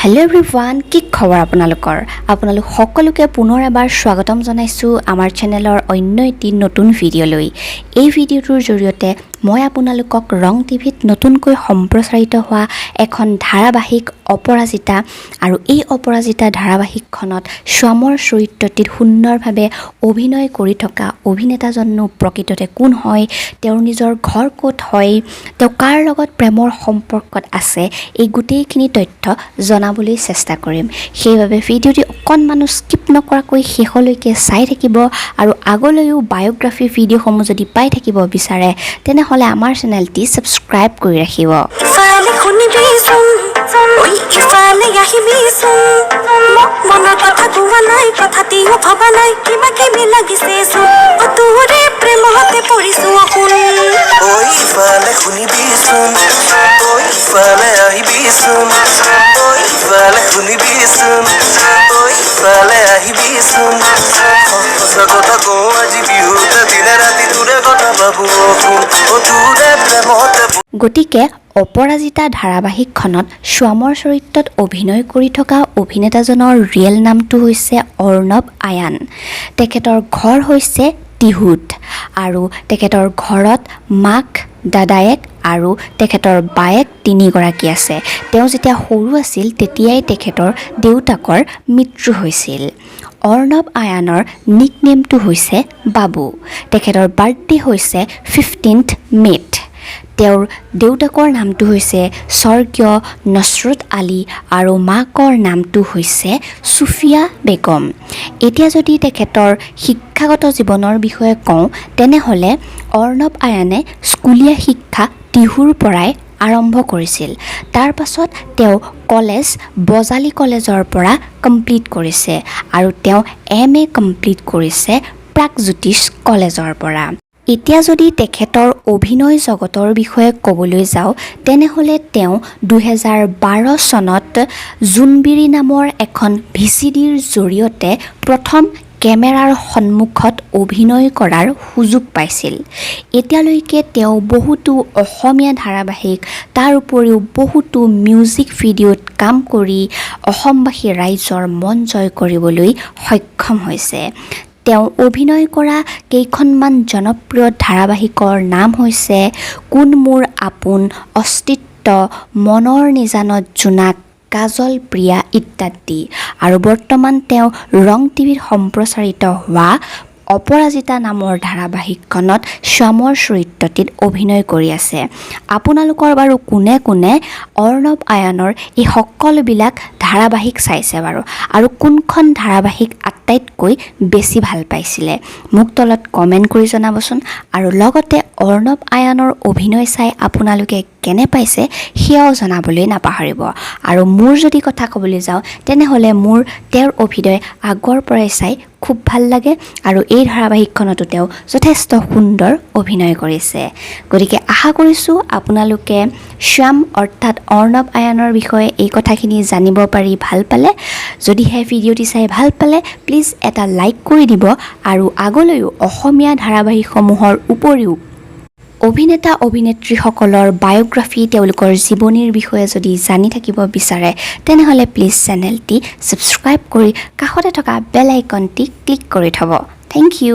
Hello' everyone, কি খবৰ আপোনালোকৰ? আপোনালোক সকলোকে পুনৰ এবাৰ স্বাগতম জনাইছোঁ আমাৰ চেনেলৰ অন্য এটি নতুন ভিডিঅ'লৈ। এই ভিডিঅ'টোৰ জৰিয়তে মই আপোনালোকক ৰং টিভিত নতুনকৈ সম্প্ৰচাৰিত হোৱা এখন ধাৰাবাহিক অপৰাজিতা আৰু এই অপৰাজিতা ধাৰাবাহিকখনত শ্যামৰ চৰিত্ৰটিত সুন্দৰভাৱে অভিনয় কৰি থকা অভিনেতাজননো প্ৰকৃততে কোন হয়, তেওঁৰ নিজৰ ঘৰ ক'ত হয়, তেওঁ কাৰ লগত প্ৰেমৰ সম্পৰ্কত আছে, এই গোটেইখিনি তথ্য জনাবলৈ চেষ্টা কৰিম। সেইবাবে ভিডিঅ'টি অকণমানো স্কিপ নকৰাকৈ শেষলৈকে চাই থাকিব আৰু আগলৈও বায়'গ্ৰাফী ভিডিঅ'সমূহ যদি পাই থাকিব বিচাৰে, তেনেহ'লে আমাৰ চেনেলটি ছাবস্ক্ৰাইব কৰি ৰাখিব। ইফালে শুনিবিচোন, ঐ ইফালে আহিবিচোন। মোক মনৰ কথা কোৱা নাই, কথাটিও ভবা নাই, কিবা কিবি লাগিছে চোন। অ তোৰে প্ৰেমতে পৰিছো অ সোণ। ঐ ইফালে শুনিবিচোন, ঐ ইফালে আহিবিচোন, ঐ ইফালে শুনিবিচোন, ঐ ইফালে আহিবিচোন। সঁচা কথা কওঁ, আজি বিহুতে দিনে ৰাতি তোৰে কথা ভাবো অ সোণ, অ তোৰে প্ৰেমতে গতিকে অপৰাজিতা ধাৰাবাহিকখনত শ্যামৰ চৰিত্ৰত অভিনয় কৰি থকা অভিনেতাজনৰ ৰিয়েল নামটো হৈছে অৰ্ণৱ আয়ান। তেখেতৰ ঘৰ হৈছে টিহুত আৰু তেখেতৰ ঘৰত মাক, দাদায়েক আৰু তেখেতৰ বায়েক তিনিগৰাকী আছে। তেওঁ যেতিয়া সৰু আছিল, তেতিয়াই তেখেতৰ দেউতাকৰ মৃত্যু হৈছিল। অৰ্ণৱ আয়ানৰ নিক নেমটো হৈছে বাবু। তেখেতৰ বাৰ্থডে হৈছে 15 মে'ত। তেওঁৰ দেউতাকৰ নামটো হৈছে স্বৰ্গীয় নছৰত আলী আৰু মাকৰ নামটো হৈছে চুফিয়া বেগম। এতিয়া যদি তেখেতৰ শিক্ষাগত জীৱনৰ বিষয়ে কওঁ, তেনেহ'লে অৰ্ণৱ আয়ানে স্কুলীয়া শিক্ষা টিহুৰ পৰাই আৰম্ভ কৰিছিল। তাৰ পাছত তেওঁ কলেজ বজালী কলেজৰ পৰা কমপ্লিট কৰিছে আৰু তেওঁ এম.এ. কমপ্লিট কৰিছে প্ৰাগজ্যোতিষ কলেজৰ পৰা। এতিয়া যদি তেখেতৰ অভিনয় জগতৰ বিষয়ে ক'বলৈ যাওঁ, তেনেহ'লে তেওঁ 2012 চনত জোনবিৰি নামৰ এখন ভিচিডিৰ জৰিয়তে প্ৰথম কেমেৰাৰ সন্মুখত অভিনয় কৰাৰ সুযোগ পাইছিল। এতিয়ালৈকে তেওঁ বহুতো অসমীয়া ধাৰাবাহিক, তাৰ উপৰিও বহুতো মিউজিক ভিডিঅ'ত কাম কৰি অসমবাসী ৰাইজৰ মন জয় কৰিবলৈ সক্ষম হৈছে। তেওঁ অভিনয় কৰা কেইখনমান জনপ্ৰিয় ধাৰাবাহিকৰ নাম হৈছে কোন মোৰ আপোন, অস্তিত্ব, মনৰ নিজানত জোনাক, কাজল প্ৰিয়া ইত্যাদি। আৰু বৰ্তমান তেওঁ ৰং টিভিত সম্প্ৰচাৰিত হোৱা অপৰাজিতা নামৰ ধাৰাবাহিকখনত শ্যামৰ চৰিত্ৰটিত অভিনয় কৰি আছে। আপোনালোকৰ বাৰু কোনে কোনে অৰ্ণৱ আয়ানৰ এই সকলোবিলাক ধাৰাবাহিক চাইছে বাৰু আৰু কোনখন ধাৰাবাহিক আটাইতকৈ বেছি ভাল পাইছিলে, মোক তলত কমেণ্ট কৰি জনাবচোন। আৰু লগতে অৰ্ণৱ আয়ানৰ অভিনয় চাই আপোনালোকে কেনে পাইছে, সেয়াও জনাবলৈ নাপাহৰিব। আৰু মোৰ যদি কথা ক'বলৈ যাওঁ, তেনেহ'লে মোৰ তেওঁৰ অভিনয় আগৰ পৰাই চাই খুব ভাল লাগে আৰু এই ধাৰাবাহিকখনতো তেওঁ যথেষ্ট সুন্দৰ অভিনয় কৰিছে। গতিকে আশা কৰিছোঁ আপোনালোকে শ্যাম অৰ্থাৎ অৰ্ণৱ আয়ানৰ বিষয়ে এই কথাখিনি জানিব পাৰি ভাল পালে। যদিহে ভিডিঅ'টি চাই ভাল পালে, প্লিজ এটা লাইক কৰি দিব আৰু আগলৈও অসমীয়া ধাৰাবাহিকসমূহৰ উপৰিও অভিনেতা অভিনেত্ৰীসকলৰ বায়'গ্ৰাফী, তেওঁলোকৰ জীৱনীৰ বিষয়ে যদি জানি থাকিব বিচাৰে, তেনেহ'লে প্লিজ চেনেলটি ছাবস্ক্ৰাইব কৰি কাষতে থকা বেল আইকনটি ক্লিক কৰি থ'ব। Thank U.